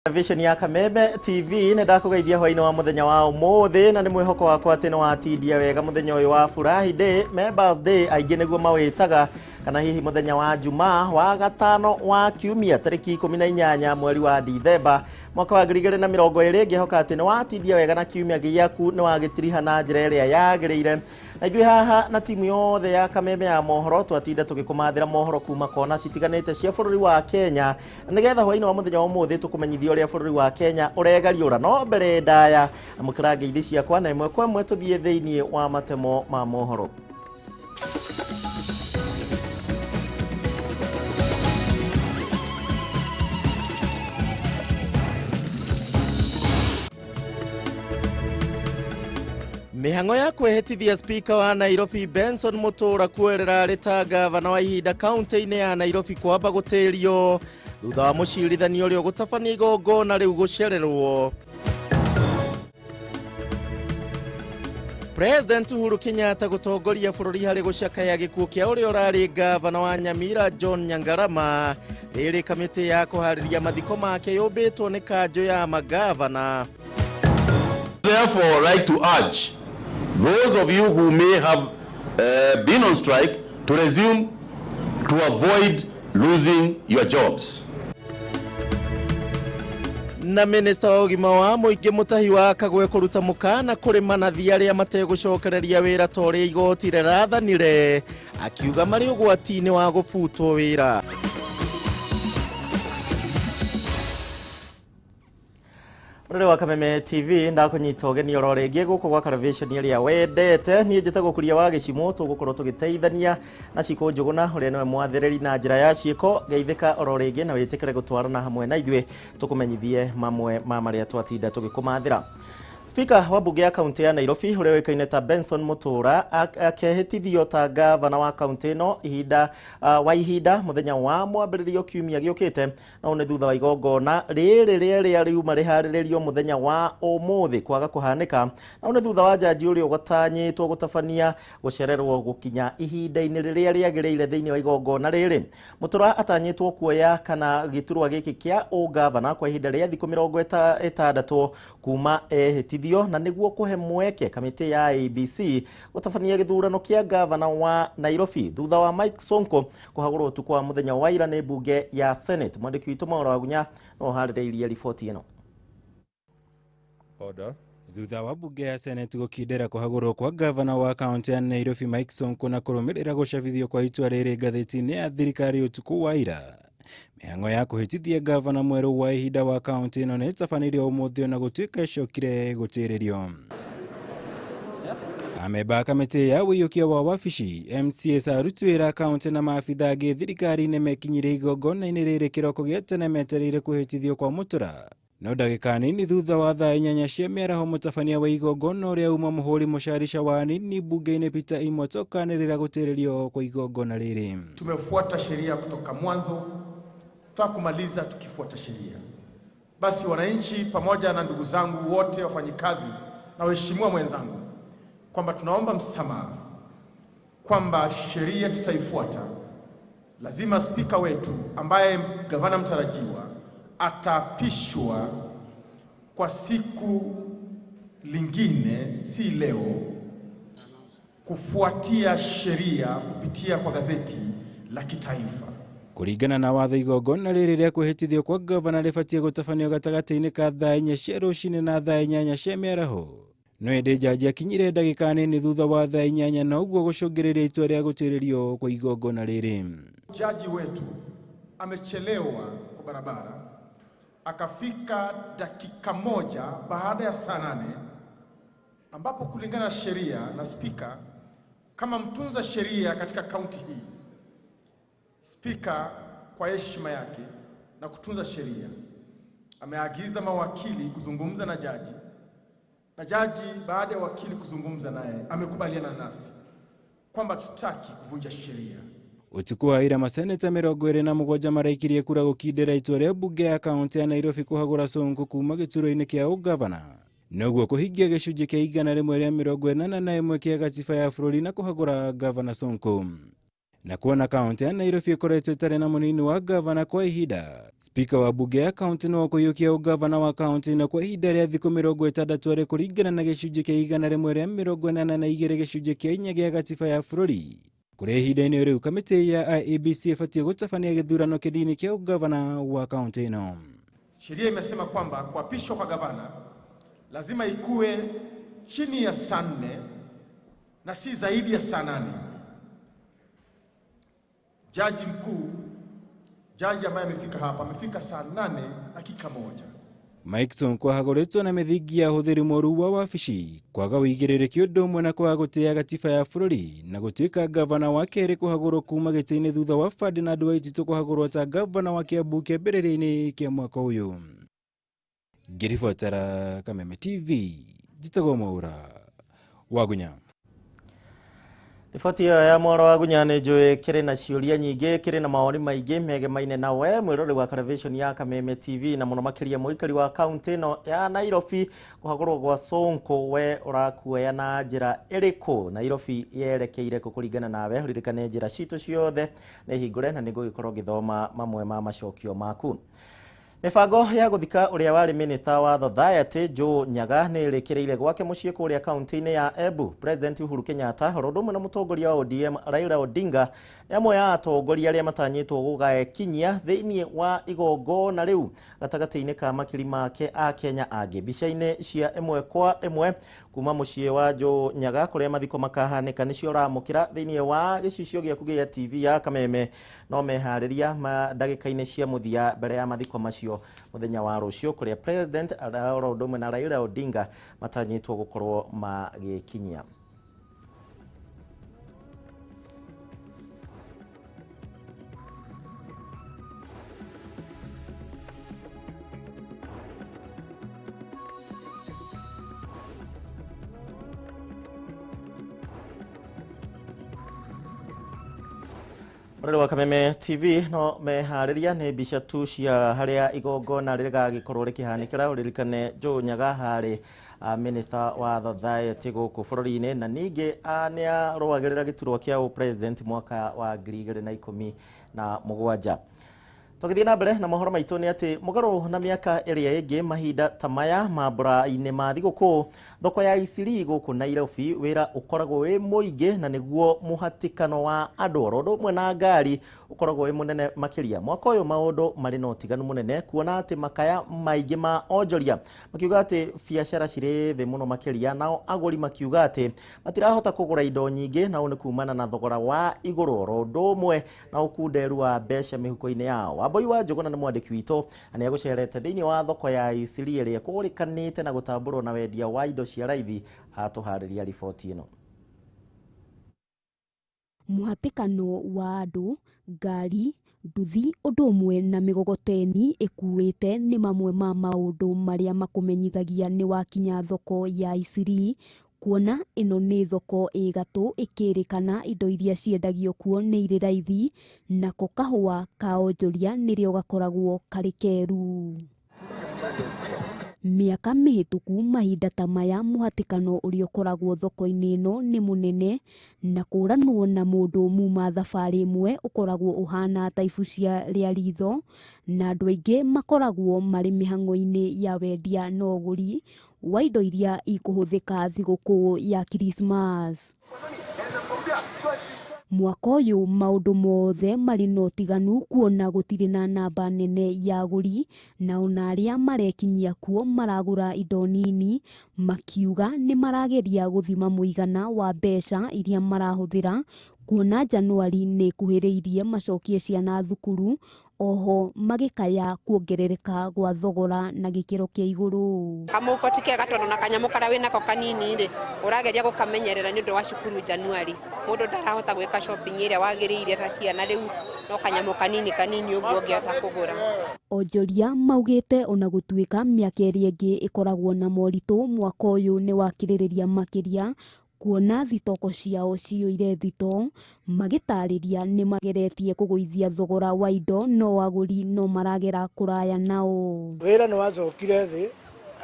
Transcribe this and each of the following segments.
Vision ya Kameme TV nĩ ndakũgeithia hwainĩ wa mũthenya wa ũmũthĩ, na nĩ mwĩhoko wakwa atĩ nĩ watindia wega mũthenya ũyũ wa Furahi Day, Members Day aingĩ nĩguo mawĩtaga, kana hihi mũthenya wa Jumaa wa gatano wa kiumia tarĩki 18 mweri wa Dithemba mwaka wa 2020. Ngĩhoka atĩ nĩ watindia wega na kiumia gĩaku nĩ wagĩtiriha na njĩra ĩrĩa yagĩrĩire. Na ithuĩ haha na timu yothe ya Kameme ya mohoro twatinda tũgĩkũmathĩra mohoro kuma kona citiganĩte cia bũrũri wa Kenya, na nĩgetha hwainĩ wa mũthenya wa ũmũthĩ tũkũmenyithia ũrĩa bũrũri wa Kenya ũregariũra. No mbere ndaya, amũkĩra ngeithi ciakwa na ĩmwe kwa ĩmwe tũthiĩ thĩinĩ wa matemo ma mohoro. Mĩhang'o ya kwĩhĩtithia spika wa Nairobi Benson Mũtũra kuoerera arĩ ta gavana wa ihinda kaunti-inĩ ya Nairobi kwamba gũtĩrio thutha wa mũcirithania ũrĩa ũgũtabania igongona rĩu gũcererwo. President Uhuru Kenyatta gũtongoria bũrũri harĩ gũcakaya gĩkuũ kĩa ũrĩa ũrarĩ gavana wa Nyamira John Nyangarama, rĩrĩ kamĩtĩ ya kũharĩria mathiko make yũmbĩtwo nĩ kanjũ ya magavana. Therefore, like to urge those of you who may have been on strike to resume to avoid losing your jobs. Na minista wa ũgima wa mũingĩ Mũtahi wa Kagwe kũruta mũkana kũrĩ manathi arĩa mategũcokereria wĩra ta ũrĩa igoti rĩrathanire, akiuga marĩ ũgwati-inĩ wa gũbutwo wĩra. Mũrore wa Kameme TV, ndakũnyita ũgeni oro rĩngĩ gũkũ gwa Television ĩrĩa wendete. Niĩ njĩtagwo Kuria wa Gĩcimũ, tũgũkorwo tũgĩteithania na Cikũ Njũgũna ũrĩa nĩwe mwathĩrĩri na njĩra ya ciĩko. Geithĩka oro rĩngĩ na wĩtĩkĩre gũtwarana hamwe na ithuĩ tũkũmenyithie mamwe ma marĩa twatinda tũgĩkũmathĩra. Speaker wa mbunge ya kaunti ya Nairobi ũrĩa ũĩkaine ta Benson Mũtũra akehĩtithio ta gavana wa kaunti ĩno ihinda wa ihinda mũthenya wa mwambĩrĩrio kiumia gĩũkĩte, na ũũ nĩ thutha wa igongona rĩrĩ rĩerĩa riuma rĩharĩrĩrio mũthenya wa ũmũthĩ kwaga kũhanĩka, na ũũ nĩ thutha wa jaji ũrĩa ũgatanyĩtwo gũtabania gũcererwo gũkinya ihinda-inĩ rĩrĩa rĩagĩrĩire thĩinĩ wa igongona rĩrĩ. Mũtũra atanyĩtwo kuoya kana gĩturwa gĩkĩ kĩa ũgavana kwa ihinda rĩa thikũ 60 kuma ehĩtithio, na nĩguo kũhe mweke kamĩtĩ ya ABC gũtabania gĩthurano kĩa gavana wa Nairobi thutha wa Mike Sonko kũhagũrwo ũtukũ wa mũthenya wa ira nĩ mbunge ya Senate. Mwandĩki witũ Maura Wagunya no ũharĩrĩirie riboti ĩno. Order. Thutha wa mbunge ya Senate gũkindĩra kũhagũrwo kwa gavana wa kaunti ya Nairobi Mike Sonko na kũrũmĩrĩra gũcabithio kwa itua rĩrĩ ngathĩti-inĩ ya thirikari ũtukũ wa ira, mĩhang'o ya kũhĩtithia gavana mwerũ wa ihinda wa kaunti ĩno nĩ ĩtabanirio ũmũthĩ, ona gũtuĩka ĩcokire gũtĩrĩrio. Amemba a kamĩtĩ ya ũiyũkia wa wabici, MCAs, aruti wĩra kaunti na maabitha angĩ thirikari-inĩ mekinyirie igongona-inĩ rĩrĩ kĩroko gĩa tene metereire kwĩhĩtithio kwa Mũtũra. No ndagĩka nini thutha wa thaa 8 cia mĩaraho, mũtabania wa igongona ũrĩa uma mũhũri mũcarisha wa anini mbunge-inĩ Peter Imwotoka anĩrĩra gũtĩrĩrio kwa igongona rĩrĩ. Tumefuata sheria kutoka mwanzo, tutakumaliza tukifuata sheria. Basi wananchi pamoja na ndugu zangu wote wafanyikazi na waheshimiwa mwenzangu, kwamba tunaomba msamaha kwamba sheria tutaifuata. Lazima spika wetu ambaye gavana mtarajiwa ataapishwa kwa siku lingine, si leo, kufuatia sheria kupitia kwa gazeti la kitaifa. Kũringana na watho, igongona rĩrĩ rĩa kwĩhĩtithio kwa gavana rĩbatiĩ gũtabanio gatagatĩ-inĩ ka thaa 4 cia rũcinĩ na thaa 8 cia mĩaraho, no ĩndĩ jaji akinyire ndagĩka nini thutha wa thaa 8, na ũguo gũcũngĩrĩria itua rĩa gũtĩrĩrio kwa igongona rĩrĩ. Jaji wetu amechelewa kwa barabara, akafika dakika moja baada ya saa 8, ambapo kulingana na sheria na spika kama mtunza sheria katika kaunti hii, spika kwa heshima yake na kutunza sheria ameagiza mawakili kuzungumza na jaji, na jaji baada ya wakili kuzungumza naye amekubaliana nasi kwamba tutaki kuvunja sheria. Ũtukũ wa ira, maseneta 27 maraikirie kura gũkindĩra itua rĩa mbunge ya kaunti ya Nairobi kũhagũra Sonko kuma gĩturwa-inĩ kĩa ũgavana, noguo kũhingia gĩcunjĩ kĩa 181 kĩa gatiba ya bũrũri na kũhagũra gavana Sonko. Na kuona kaunti ya Nairobi ikoretwo ĩtarĩ na mũnini wa gavana kwa ihinda, spika wa bunge ya kaunti no kũiyũkia ũgavana wa kaunti na kwa ihinda rĩa thikũ 60 arĩ kũringana na gĩcunjĩ kĩa 182 gĩcunjĩ kĩa 4 gĩa gatiba ya bũrũri. Kũrĩa ihinda-inĩ rĩu kamĩtĩ ya IEBC ĩbatiĩ gũtabania gĩthurano kĩnini kĩa ũgavana wa kaunti ĩno. Sheria imesema kwamba kuapishwa kwa gavana lazima ikue chini ya saa 4 na si zaidi ya saa 8. Jaji mkuu, jaji ambaye amefika hapa, amefika saa 8:01. Mike Sonko ahagũrĩtwo na mĩthingi ya ũhũthĩri mũũru wa wabici, kwaga ũigĩrĩrĩki ũndũ ũmwe na kwaga gũtĩĩa gatiba ya bũrũri, na gũtuĩka gavana wa kerĩ kũhagũrwo kuma gĩtĩ-inĩ thutha wa Ferdinand Waititu kũhagũrwo ta gavana wa Kiambu kĩambĩrĩria-inĩ kĩa mwaka ũyũ. Ngĩribotera Kameme TV, njĩtagwo Mwaura Wagunya. Riboti ĩyo ya Mwaura Wagunya nĩ njũĩ kĩrĩ na ciũria nyingĩ, kĩrĩ na mawoni maingĩ megemaine nawe mwĩrori wa television ya Kameme TV, na mũno makĩria mũikari wa kaunti ĩno ya Nairobi. Kũhagũrwo gwa Sonko we ũrakuoya na njĩra ĩrĩkũ? Nairobi yerekeire kũ kũringana nawe? Ririkane njĩra citũ ciothe nĩ hingũre na nĩngũgĩkorwo ngĩthoma mamwe ma macokio maku. Mĩbango ya gũthika ũrĩa warĩ minister wa Society Joe Nyaga nĩ ĩrĩkĩrĩire gwake mũciĩ kũrĩa kaunti-inĩ ya Embu. President Uhuru Kenyatta oro ũndũ ũmwe na mũtongoria wa ODM Raila Odinga nĩ amwe a atongoria arĩa matanyĩtwo gũgaekinyia thĩinĩ wa igongona rĩu gatagatĩ-inĩ ka makiri make a Kenya angĩ. Mbica-inĩ cia ĩmwe kwa ĩmwe kuma mũciĩ wa Joe Nyaga kũrĩa mathiko makahanĩka nĩcio ũramũkĩra thĩinĩ wa gĩcicio gĩaku gĩa TV ya Kameme. No meharĩria ma ndagĩka-inĩ cia mũthia mbere ya mathiko macio mũthenya wa rũciũ kũrĩa President oro ũndũ ũmwe na Raila Odinga matanyĩtwo gũkorwo magĩkinyia. Mũrori wa Kameme TV no meharĩria nĩ mbica tu cia harĩa igongona rĩgagĩkorwo rĩkĩhanĩkĩra. Ũririkane Joe Nyaga harĩ minister wa Society gũkũ bũrũri-inĩ, na ningĩ nĩ arũagĩrĩra gĩturwa kĩa president mwaka wa 2017. Tũgĩthiĩ na mbere na mohoro maitũ nĩ atĩ mũgarũ na mĩaka ĩrĩa ĩngĩ mahinda ta maya mambũra-inĩ ma thigũkũ, thoko ya Isili gũkũ Nairobi wĩra ũkoragwo wĩ mũingĩ na nĩguo mũhatĩkano wa andũ oro ũndũ ũmwe na ngari ũkoragwo wĩ mũnene makĩria. Mwaka ũyũ maũndũ marĩ na ũtiganu mũnene kuona atĩ makaya maingĩ ma onjoria makiuga atĩ biacara cirĩ thĩ mũno makĩria, nao agũri makiuga atĩ matirahota kũgũra indo nyingĩ, na ũũ nĩ kumana na thogora wa igũrũ oro ũndũ ũmwe na ũkunderu wa mbeca mĩhuko-inĩ yao. Wambui wa Njũgũna nĩ mwandĩki witũ na nĩ egũcerete thĩinĩ wa thoko ya Isili ĩrĩa ĩkũrĩkanĩte na gũtambũrwo na wendia wa indo cia raithi. Atũharĩria riboti ĩno. Mũhatĩkano wa andũ, ngari, nduthi ũndũ ũmwe na mĩgogoteni ĩkuĩte nĩ mamwe ma maũndũ marĩa makũmenyithagia nĩ wakinya thoko ya Isili, kuona ĩno nĩ thoko ĩ gatũ ĩkĩrĩkana indo iria ciendagio kuo nĩ irĩ raithi, nako kahũa ka onjoria nĩrĩo gakoragwo karĩ keru. Mĩaka mĩhĩtũku mahinda ta maya mũhatĩkano ũrĩa ũkoragwo thoko-inĩ ĩno nĩ mũnene, na kũranwo na mũndũ muma thabarĩ ĩmwe ũkoragwo ũhana ta ibucia rĩa ritho, na andũ aingĩ makoragwo marĩ mĩhang'o-inĩ ya wendia na ũgũri wa indo iria ikũhũthĩka thigũkũ ya Christmas. Mwaka ũyũ maũndũ mothe marĩ na ũtiganu kuona gũtirĩ na namba nene ya agũri, na ona arĩa marekinyia kuo maragũra indo nini, makiuga nĩ marageria gũthima mũigana wa mbeca iria marahũthĩra kuona Januari nĩ ĩkuhĩrĩirie macokie ciana thukuru, oho magĩkaya kuongerereka gwa thogora na gĩkĩro kĩa igũrũ. Kamũhuko ti kega tondũ na kanyamũ karĩa wĩnako kanini rĩ, ũrageria gũkamenyerera nĩ ũndũ wa cukuru Januari. Mũndũ ndarahota gwĩka shopping ĩrĩa wagĩrĩire ta ciana rĩu no kanyamũ kanini kanini ũguo ũngĩhota kũgũra. Onjoria maugĩte ona gũtuĩka mĩaka ĩrĩa ĩngĩ ĩkoragwo na moritũ, mwaka ũyũ nĩ wakĩrĩrĩria makĩria kuona thitoko ciao ciyũire thito, magĩtarĩria nĩ mageretie kũgũithia thogora wa indo no agũri no maragera kũraya nao. Wĩra nĩ wacokire thĩ,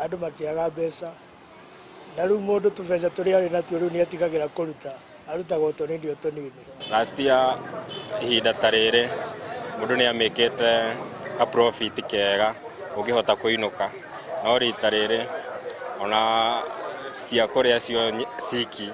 andũ makĩaga mbeca, na rĩu mũndũ tũbeca tũrĩa arĩ natuo rĩu nĩ atigagĩra kũruta. Arutagwo tũnini o tũnini. Last year ihinda ta rĩrĩ mũndũ nĩ amĩkĩte ka profit kega ũngĩhota kũinũka, no rita rĩrĩ ona cia kũrĩa cio ciki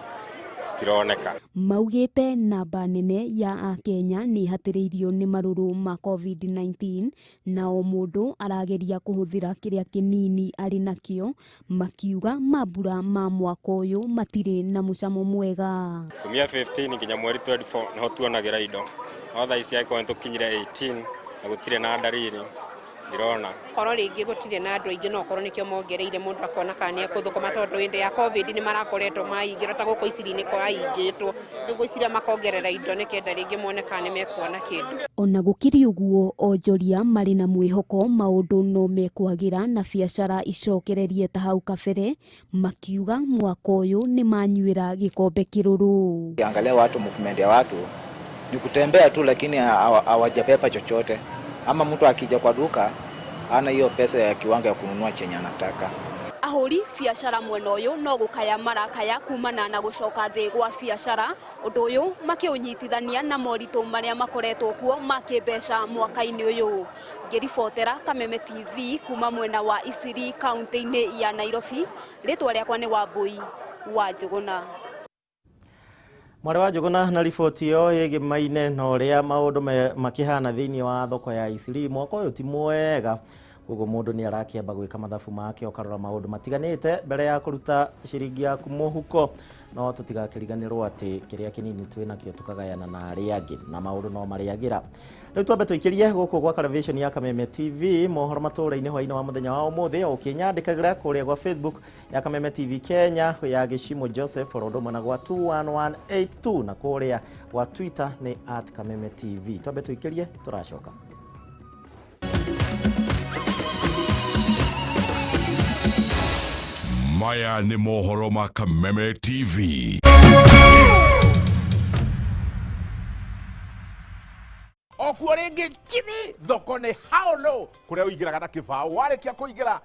citironeka. Maugĩte namba nene ya akenya nĩ ĩhatĩrĩirio nĩ marũrũ ma COVID-19 na o mũndũ arageria kũhũthĩra kĩrĩa kĩnini arĩ nakĩo, makiuga mambura ma mwaka ũyũ matirĩ na mũcamo mwega. Kumia 15 nginya mweri 24 niho tuonagĩra indo, no thaa ici angĩkorwo nĩtũkinyire 18 na gũtirĩ na ndariri ndirona. Korwo rĩngĩ gũtirĩ na andũ aingĩ no korwo nĩkĩo mongereire mũndũ akona kana nĩekũthũkũma, tondũ hĩndĩ ya COVID nĩ marakoretwo maingĩra ta gũkũ Isili-inĩ kũraingĩtwo, rĩu ngwĩciria makongerera indo nĩkenda rĩngĩ mone kana nĩmekuona kĩndũ. Ona gũkĩrĩ ũguo, onjoria marĩ na mwĩhoko maũndũ no mekwagĩra na biacara icokererie ta hau kabere, makiuga mwaka ũyũ nĩ manyuĩra gĩkombe kĩrũrũ. Ukiangalia watu, movement ya watu ni kutembea tu, lakini hawajabeba chochote, ama mtu akija kwa duka ana hiyo pesa ya kiwango ya kununua chenye anataka. Ahũri biacara mwena ũyũ no gũkaya marakaya kumana na gũcoka thĩ gwa biacara, ũndũ ũyũ makĩũnyitithania na moritũ marĩa makoretwo kuo ma kĩmbeca mwaka-inĩ ũyũ. Ngĩribotera Kameme TV kuma mwena wa Isili kaunti-inĩ ya Nairobi, rĩtwa rĩakwa nĩ Wambui wa Njũgũna. Mwarĩ wa Njũgũna na riboti ĩyo ĩgĩmaine na ũrĩa maũndũ makĩhana thĩinĩ wa thoko ya Isili mwaka ũyũ ti mwega, koguo mũndũ nĩ arakĩamba gwĩka mathabu make ũkarora maũndũ matiganĩte mbere ya kũruta ciringi yaku mũhuko, no tũtigakĩriganĩrwo atĩ kĩrĩa kĩnini twĩ nakĩo tũkagayana na arĩa angĩ na maũndũ no marĩagĩra. Rĩu twambe tũikĩrie gũkũ gwa Television ya Kameme TV mohoro matũũra-inĩ hwaĩ-inĩ wa mũthenya wa ũmũthĩ, o ũkĩnyandĩkagĩra kũrĩa gwa Facebook ya Kameme TV Kenya ya Gĩcimo Joseph oro ũndũ ũmwe na gwa 21182 na kũrĩa gwa Twitter nĩ @KamemeTV. Twambe tũikĩrie tũracoka. Maya nĩ mohoro ma Kameme TV. Okuo rĩngĩ Jimmy, thoko nĩ haolo kũrĩa ũingĩraga na kĩbaũ, warĩkia kũingĩra